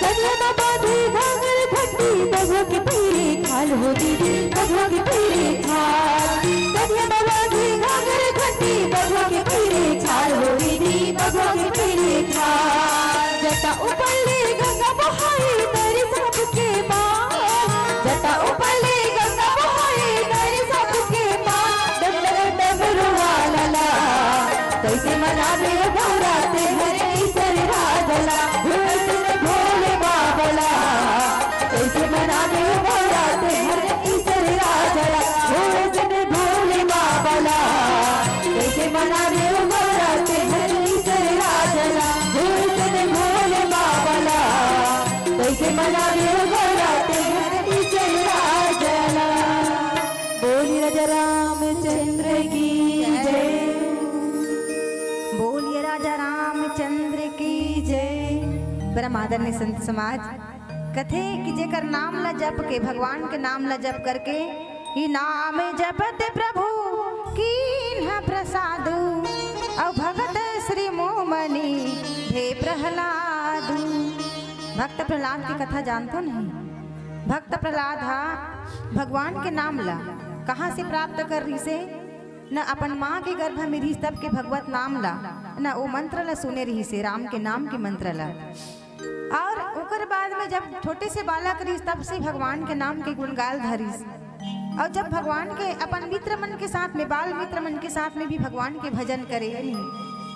कनिया बाबा दे घाघर घंटी, बघवा के पहिरे खाल हो दीदी, बघवा के पहिरे खाल। कनिया बाबा दे घाघर घंटी, बघवा के पहिरे खाल हो दीदी, बघवा के पहिरे खाल। जटा ऊपर ले गंगा बहाई, तरी सबके माँ। जटा ऊपर ले गंगा बहाई, तरी सबके माँ। डमरू डमरू वाला ला, कइसे मनाबे वो गौरा तेहर ईसर राजा ला, हो ईसर भोले बाबा ला। कइसे मनाबे वो गौरा तेहर ईसर राजा ला, हो ईसर भोले बाबा ला। कइसे मनाबे वो गौरा तेहर ईसर राजा ला, हो ईसर भोले बाबा ला। कइसे मनाबे वो गौरा तेहर ईसर राजा ला। बोलिए राजा रामचंद्र की जय। बोलिए राजा रामचंद्र की जय। परम आदरणीय संत समाज, कथे कि जेकर नाम ला जप के, भगवान के नाम ला जप करके, ही नाम जपत प्रभु कीन्ह प्रसादु, अउ भगत श्री मोमनी भे प्रहलादु। भक्त प्रहलाद की कथा जानथो नहीं? भक्त प्रहलाद हा भगवान के नाम ला कहाँ से प्राप्त कर रहिसे? न अपन माँ के गर्भ में रहिस तब के भगवत नाम ला, न वो मंत्र ला सुने रहिसे, राम के नाम के मंत्र ला। और ओकर बाद में जब छोटे से बालक रहिस तब से भगवान के नाम के गुणगाल धरिस। और जब भगवान के अपन मित्र मन के साथ में, बाल मित्र मन के साथ में भी भगवान के भजन करे, यानी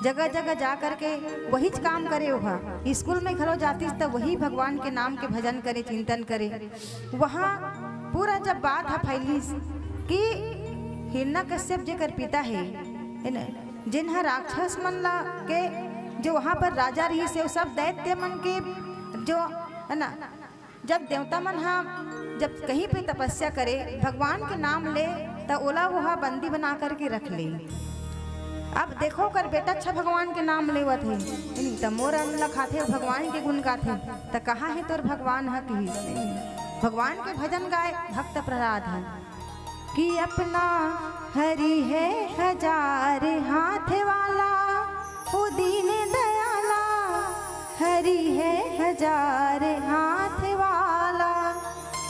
जगह जगह जा करके वही काम करे। वह स्कूल में घलो जातिस त वही भगवान के नाम के भजन करे, चिंतन करे। वहाँ पूरा जब बात ह फैलिस कि हिरण्यकश्यप जेकर पिता हे, हे न, जेन ह राक्षस मन ला के जो वहाँ पर राजा रहिस हे, वो सब दैत्य मन के जो, है ना, जब देवता मन ह जब कहीं पे तपस्या करे, भगवान के नाम ले, त ओला वहाँ बंदी बना करके रख ले। अब देखो, ओकर बेटा अच्छा भगवान के नाम लेवत हे, नहीं त मोर अन्न ला खाथे, भगवान के गुण गाथे, त कहाँ हे तोर भगवान ह, किहिस। भगवान के भजन गाए भक्त प्रहलाद ह कि अपना हरि है हजार हाथ वाला, वो दीन दयाला, हरि है हजार हाथ वाला।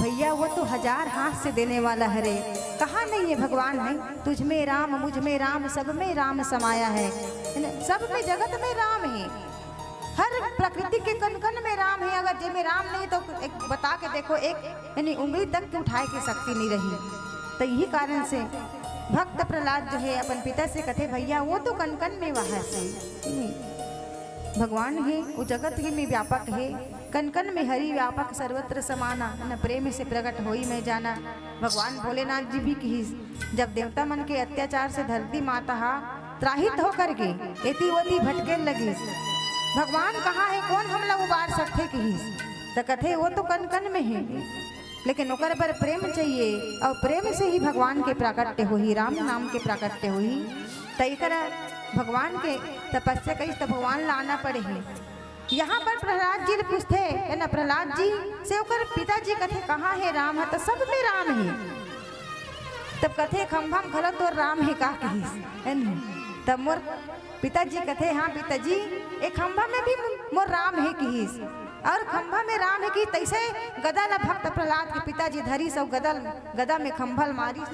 भैया, वो तो हजार हाथ से देने वाला हरे, कहाँ नहीं है भगवान है? तुझ में राम, मुझ में राम, सब में राम समाया है, है ना? सब में, जगत में राम है। हर प्रकृति के कण कण में राम है। अगर जे में राम नहीं तो एक बता के देखो, एक यानी उंगली तक के उठाए के शक्ति नहीं रही। तो यही कारण से भक्त प्रहलाद जो है अपन पिता से कथे, भैया, वो तो कण कण में वहास है। भगवान है, वो जगत ही में व्यापक है, कण कण में हरि व्यापक सर्वत्र समाना, न प्रेम से प्रकट होई मैं जाना। भगवान भोलेनाथ जी भी किहिस, जब देवता मन के अत्याचार से धरती माता हा त्राहित होकर के एती ओती भटके लगिस, भगवान कहाँ है, कौन हमला उबार सकथे किहिस, त कथे वो तो कण कण में है, लेकिन ओकर बर प्रेम चाहिए और प्रेम से ही भगवान के प्राकट्य होही, राम नाम के प्राकट्य होही। त एकरा भगवान के तपस्या कइस त भगवान ला आना पड़े हे। यहाँ पर प्रहलाद जी ले पूछथे, है ना, प्रहलाद जी से ओकर पिताजी कथे, "कहाँ हे राम ह?" त सब में राम हे। तब कथे, "खंभा म घलो तोर राम हे का?" किहिस, है ना? तब मोर पिताजी कथे, "हाँ पिताजी, ए खंभा में भी मोर राम हे," किहिस। और खंभा में राम हे कि तैसे गदा ला भक्त प्रहलाद के पिताजी धरिस अउ गदा, गदा में खंभा ल मारिस,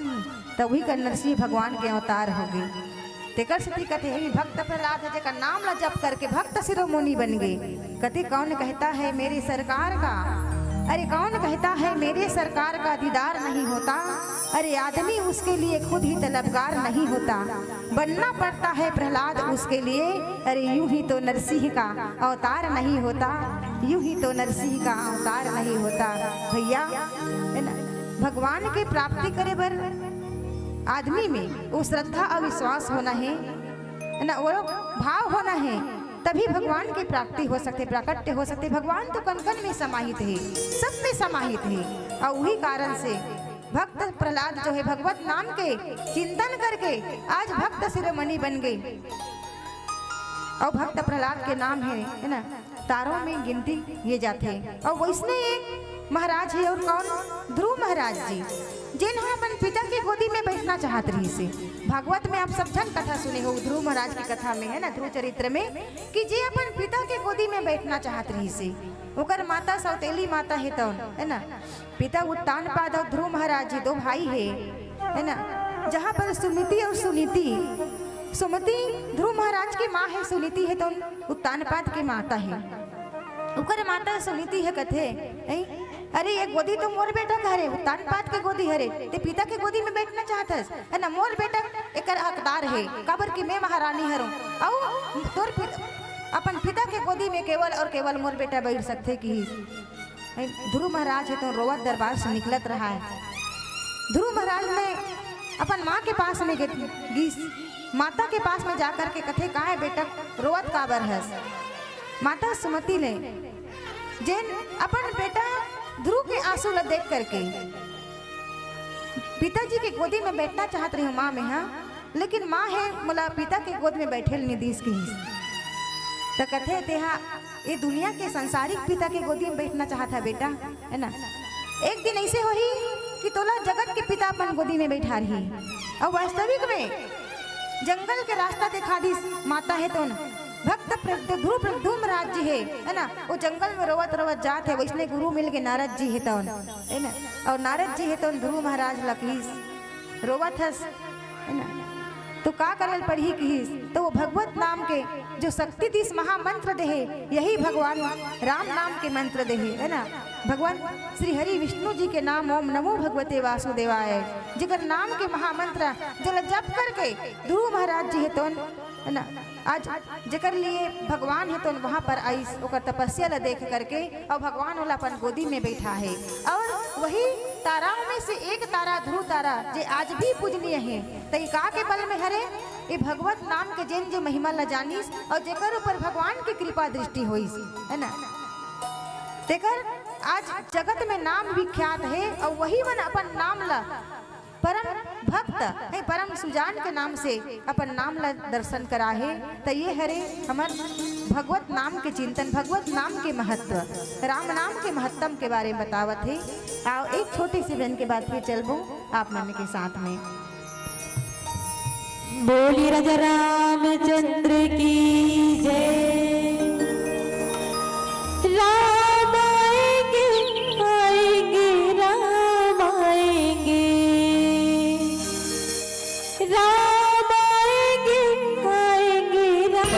त उही कर नरसिंह भगवान के अवतार होगे। तेकर सेती कथे, हे भक्त प्रहलाद ह, जेकर नाम ला जप करके भक्त शिरोमणि बन गे। कथे, कौन कहता है मेरे सरकार का, अरे कौन कहता है मेरे सरकार का दीदार नहीं होता, अरे आदमी उसके लिए खुद ही तलबगार नहीं होता, बनना पड़ता है प्रहलाद उसके लिए, अरे यूं ही तो नरसिंह का अवतार नहीं होता, यूं ही तो नरसिंह का अवतार नहीं होता। भैया, है ना, भगवान के प्राप्ति करे बर आदमी में वो श्रद्धा और विश्वास होना है, है ना, वो भाव होना है, तभी भगवान की प्राप्ति हो सकते, प्राकट्य हो सकते। भगवान तो कण कण में समाहित है, सब में समाहित है, और वही कारण से भक्त प्रहलाद जो है भगवत नाम के चिंतन करके आज भक्त शिरोमणि बन गए। और भक्त प्रहलाद के नाम है, है ना, तारों में गिनती ये जाथे। और वैसने एक महाराज है, और कौन? ध्रुव महाराज जी, जेन ह अपन पिता के गोदी में बैठना चाहत रहिस हे। भागवत में आप सब झन कथा सुने हो, ध्रुव महाराज की कथा में, है ना, ध्रुव चरित्र में, कि जे अपन पिता के गोदी में बैठना चाहत रहिस हे, ओकर माता सौतेली माता हे तौन, है ना, पिता उत्तानपाद और ध्रुव महाराज जी दो भाई हे, है ना, जहाँ पर सुमिति और सुनीति, सुमति ध्रुव महाराज के माँ हे, सुनीति हे तौन उत्तानपाद के माता हे। ओकर माता सुनीति हे कथे, "ऐ, अरे ये गोदी तो मोर बेटा के हरे, उत्तानपाद के गोदी हरे, ते पिता के गोदी में बैठना चाहत हस, है ना, मोर बेटा एकर हकदार हे, काबर कि मैं महारानी हरौं, अउ तोर पिता, अपन पिता के गोदी में केवल और केवल मोर बेटा बैठ सकथे," किहिस। ध्रुव महाराज हे तो रोवत दरबार से निकलत रहा है। ध्रुव महाराज ने अपन माँ के पास में गे-, गीस, माता के पास में जाकर के कथे, "काहे बेटा रोवत काबर हस?" माता सुमति ने जेन अपन बेटा ध्रुव के आंसू ला देख करके पिताजी के गोदी में बैठना चाहत रही हूँ माँ मैं, हाँ, लेकिन माँ हे मोला पिता के गोद में बैठे ल नइ दिस किहिस। त कथे, "तेहा ए दुनिया के संसारिक पिता के गोदी में बैठना चाहत हा बेटा, है ना? एक दिन ऐसे होही कि तोला जगत के पिता अपन गोदी में बैठारही।" अउ वास्तविक में जंगल के रास्ता दिखा दिस माता हे तोन। भक्त प्रद्यु-, ध्रुव प्रद्युम्न राज जी हे, है ना? वो जंगल में रोवत रोवत जात हे, वैसने गुरु मिल के नारद जी हे तोन, है ना? और नारद जी हे तोन ध्रुव महाराज ल किहिस, "रोवत हस, है ना, तो का करल पड़ही?" किहिस, तो वो भगवत नाम के जो शक्ति दिस, महामंत्र देहे, यही भगवान राम नाम के मंत्र देहे, है ना। भगवान श्री हरि विष्णु जी के नाम ओम नमो भगवते वासुदेवाय, जेकर नाम के महामंत्र जेला जप करके ध्रुव महाराज जी हे तोन, है ना, आज जेकर लिए भगवान हे तोन वहां पर आइस, ओकर तपस्या ला देख करके, और भगवान ओला अपन गोदी में बैठा हे। और वही ताराओं में से एक तारा, ध्रुव तारा, जे आज भी पूजनीय हे, त ई का के बल में हरे? ए भगवत नाम के जेन जे महिमा ला जानिस और जेकर ऊपर भगवान के कृपा दृष्टि होइस, है ना, तेकर आज जगत में नाम विख्यात हे। और वही मन अपन नाम ला परम भक्त, नहीं, परम सुजान के नाम से अपन नाम ला दर्शन कराहे। त ये हरे हमर भगवत नाम के चिंतन, भगवत नाम के महत्व, राम नाम के महत्तम के बारे में बतावत हे। आओ, एक छोटी सी भजन के बाद फिर चलबो आप मन के साथ में। बोली राजा रामचंद्र की जय। राम आएंगे, आएंगे, राम आएंगे। राम आएंगे, आएंगे, राम।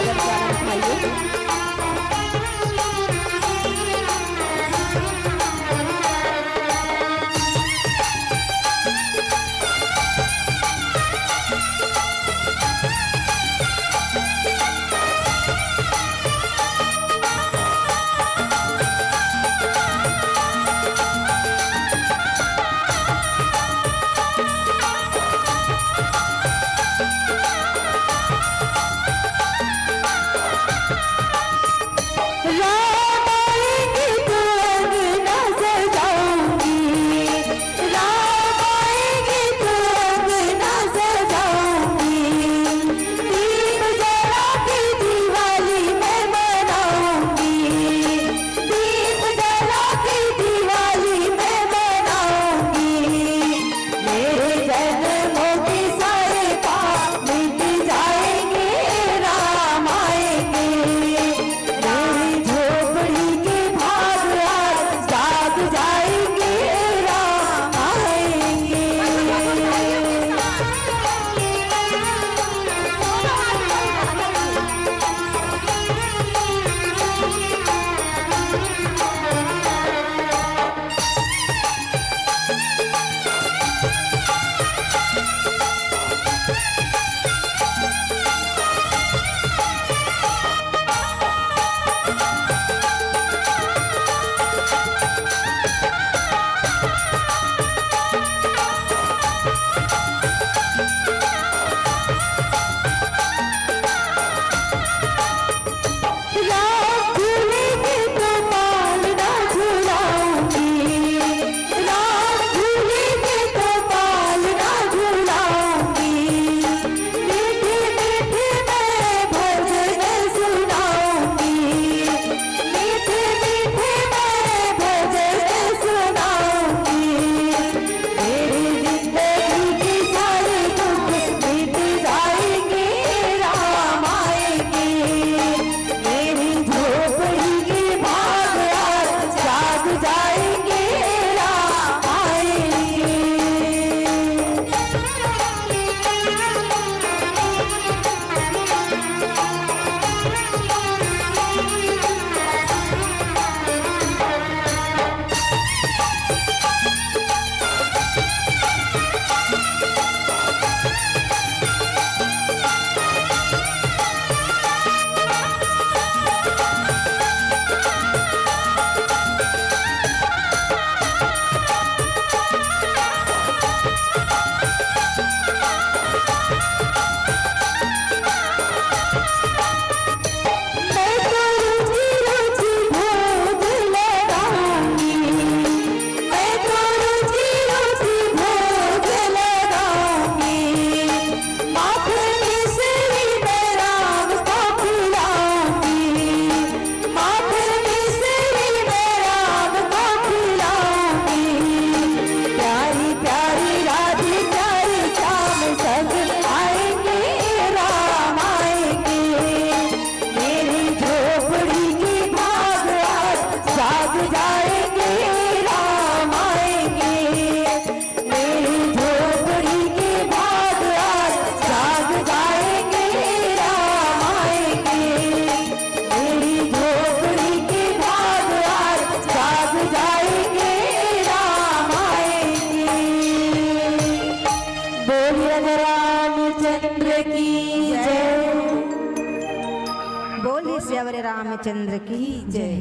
बोलिए सियावर रामचंद्र की जय।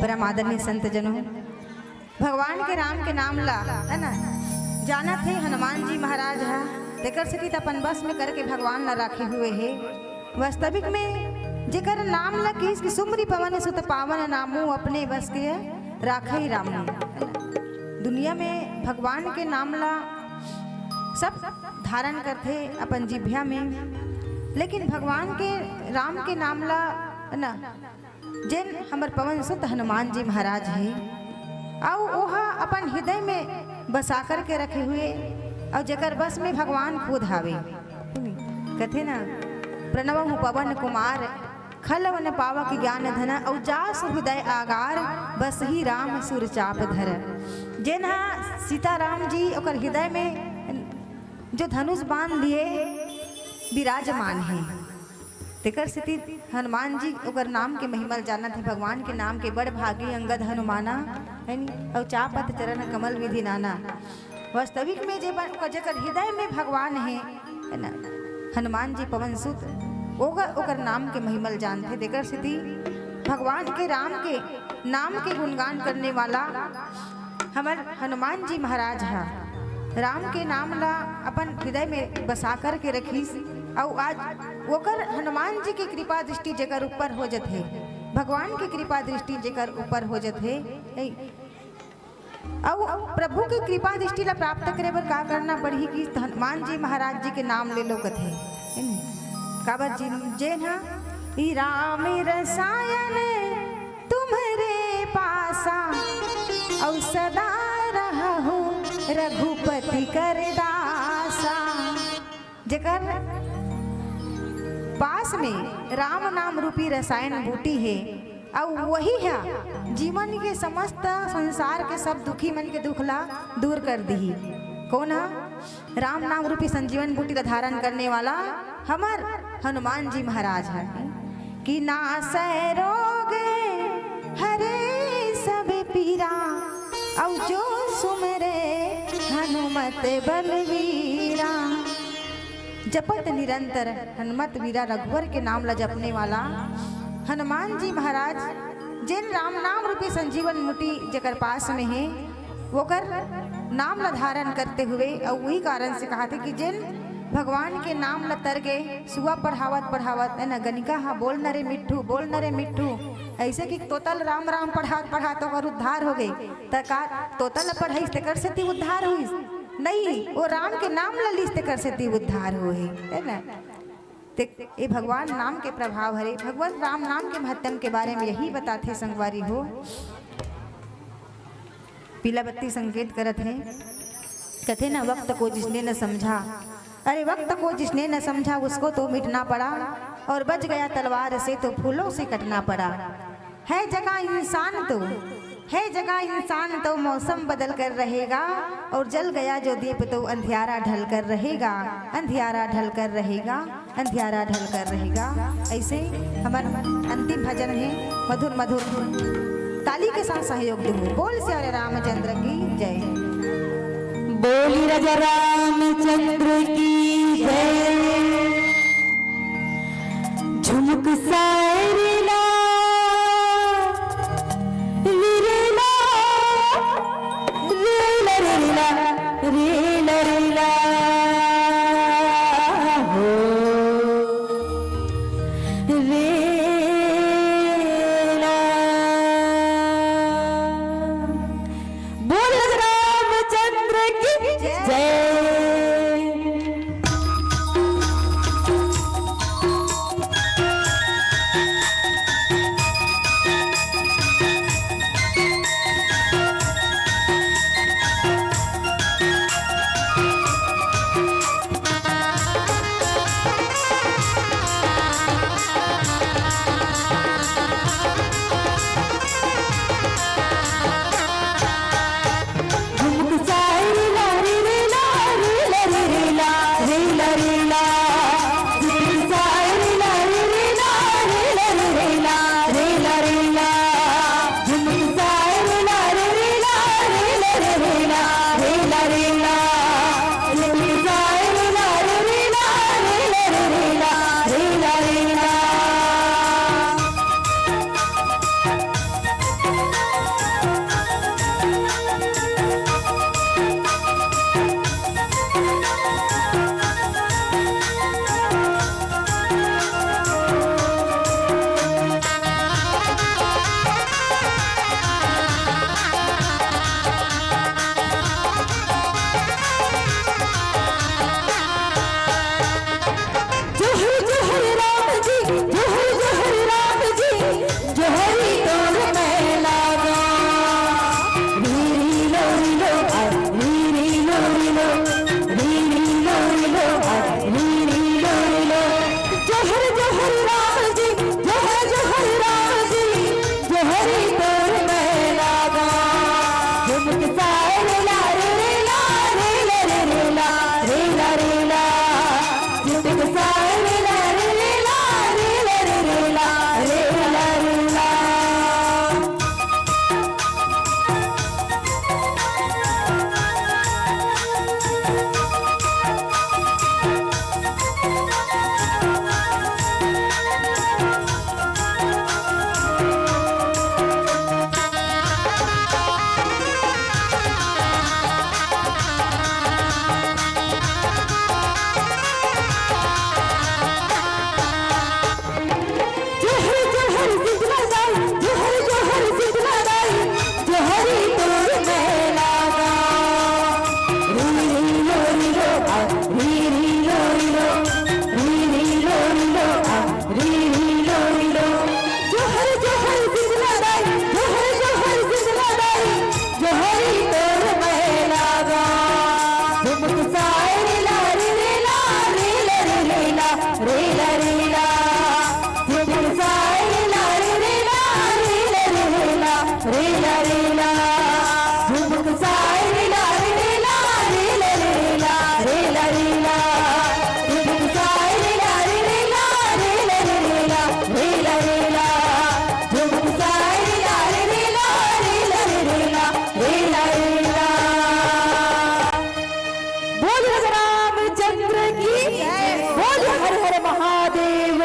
परम आदरणीय संत जनों, भगवान के राम के नाम ला, है ना, जानत हे हनुमान जी महाराज हा, तेकर सेती त अपन बस में करके भगवान ला राखे हुए हे। वास्तविक में जेकर नाम ला किस कि सुमरि पवन सुत पावन नामू, अपने बस के राखे रामू। दुनिया में भगवान के नाम ला सब धारण करथे अपन जिभ्या में, लेकिन भगवान के, राम के नाम ला ना, जेन हमर पवन सुत हनुमान जी महाराज हे, अउ ओहा अपन हृदय में बसा करके रखे हुए, अउ जेकर बस में भगवान खुद हावे। कथे ना, "प्रणवहु पवन कुमार, खलवन पावक ज्ञान धन, अउ जासु हृदय आगार, बसही राम सुर चाप धर।" जेन हा सीताराम जी ओकर हृदय में जो धनुष बांध लिए विराजमान हे, तेकर सेती हनुमान जी ओकर नाम के महिमा ल जानत हे। भगवान के नाम के बड़ भागी अंगद हनुमाना, है नी? अउ चापत चरण कमल विधि नाना। वास्तविक में जे बन-, ओकर, जेकर हृदय में भगवान हे, है ना? हनुमान जी पवन सुत, ओकर, ओकर नाम के महिमा ल जानथे। तेकर सेती भगवान के, राम के नाम के गुणगान करने वाला हमर हनुमान जी महाराज ह राम के नाम ला अपन हृदय में बसा कर के रखिस, अउ आज ओकर, हनुमान जी के कृपा दृष्टि जेकर ऊपर हो जथे, भगवान के कृपा दृष्टि जेकर ऊपर हो जथे, अउ प्रभु के कृपा दृष्टि ला प्राप्त करे बर का करना पड़ही कि हनुमान जी महाराज जी के नाम ले लो कथे, है नी? काबर जी, जेन ह, "ई राम रसायन तुम्हरे पासा, अउ सदा रहहु रघुपति कर दासा।" जेकर पास में राम नाम रूपी रसायन बूटी हे, अउ वही ह जीवन के समस्त संसार के सब दुखी मन के दुख ला दूर कर दिही। कोन ह? राम नाम रूपी संजीवन बूटी ला धारण करने वाला हमर हनुमान जी महाराज ह, कि "नासै रोग हरे सब पीरा, अउ जो सुमरे हनुमत बलवीरा।" जपत निरंतर हनुमत वीरा, रघुवर के नाम ला जपने वाला हनुमान जी महाराज, जेन राम नाम रूपी संजीवन बूटी जेकर पास में हे, ओकर नाम ला धारण करते हुए, अउ उही कारण से कहाथे कि जेन भगवान के नाम ला तर के सुआ पढ़ावत पढ़ावत, है ना, गनिका हा, "बोल न रे मिट्ठू, बोल न रे मिट्ठू", ऐसे कि तोता ल राम राम पढ़ात पढ़ात ओकर उद्धार हो गई, त का तोता ल पढ़ाइस तेकर सेती उद्धार होइस? नहीं, वो राम के नाम ल लिस तेकर सेती उद्धार होए, है ना? ते, ये भगवान नाम के प्रभाव हरे। भगवान राम नाम के महत्तम के बारे में यही बताथे संगवारी हो। पीला बत्ती संकेत करत हे, कथे ना, "वक्त को जिसने न समझा, अरे वक्त को जिसने न समझा, उसको तो मिटना पड़ा, और बच गया तलवार से तो फूलों से कटना पड़ा।" है जगह इंसान तो, है जगह इंसान तो मौसम बदल कर रहेगा, और जल गया जो दीप तो अंधियारा ढल कर रहेगा, अंधियारा ढल कर रहेगा, अंधियारा ढल कर रहेगा। ऐसे हमर अंतिम भजन हे, मधुर मधुर ताली के साथ सहयोग दो। बोल सियावर रामचंद्र की जय। बोली राजा रामचंद्र की जय। झुमुक सायरेला, रिरेला, रेला, रेला, रेला, रेला, हो, रेला। बोल रामचंद्र की जय।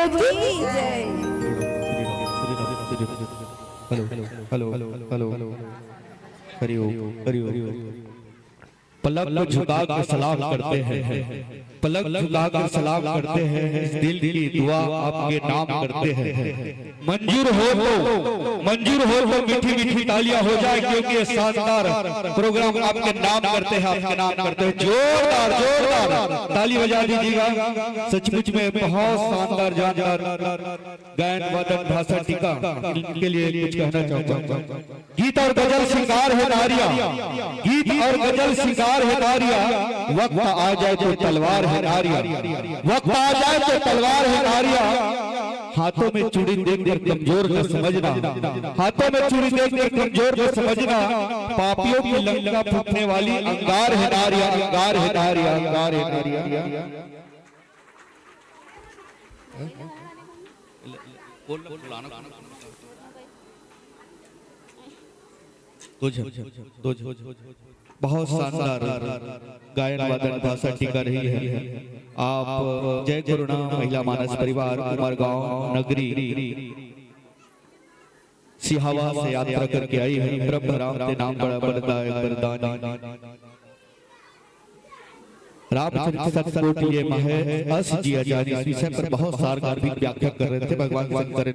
की जय। Hello, hello, hello, hello. Hari Om, Hari Om. पलक को झुका के सलाम करते हैं, पलक झुका के सलाम करते हैं, इस दिल की दुआ आपके नाम करते हैं। मंजूर हो तो, मंजूर हो तो मीठी मीठी तालियां हो जाए, क्योंकि ये शानदार प्रोग्राम आपके नाम करते हैं, आपके नाम करते हैं। जोरदार, जोरदार ताली बजा दीजिएगा। सचमुच में बहुत शानदार, जानदार गायन, वादन, भाषा, टीका, इनके लिए कुछ कहना चाहूंगा। गीत और गजल श्रृंगार है नारिया, गीत और गजल श्रृंगार है नारिया, वक्त आ जाए तो तलवार है नारिया, वक्त आ जाए तो तलवार है नारिया। हाथों में चूड़ी देखकर कमजोर न समझना, हाथों में चूड़ी देखकर कमजोर न समझना। पापियों की लंका फूटने वाली अंगार है नारिया, अंगार है नारिया, अंगार है नारिया। बोल, फलाना, फलाना। तुझ, तुझ, बहुत शानदार गायन वादन भाषा टीका रही है। आप जय करुणा महिला मानस परिवार, उमरगांव नगरी, सिहावा से यात्रा करके आई है। ब्रह्म राम के नाम बड़ा बड़दायक बरदानी। रामचरित सतकोटि ये माहे अस जिया जानी, इस विषय पर बहुत सार गंभीर व्याख्या कर रहे थे भगवान शंकर ने।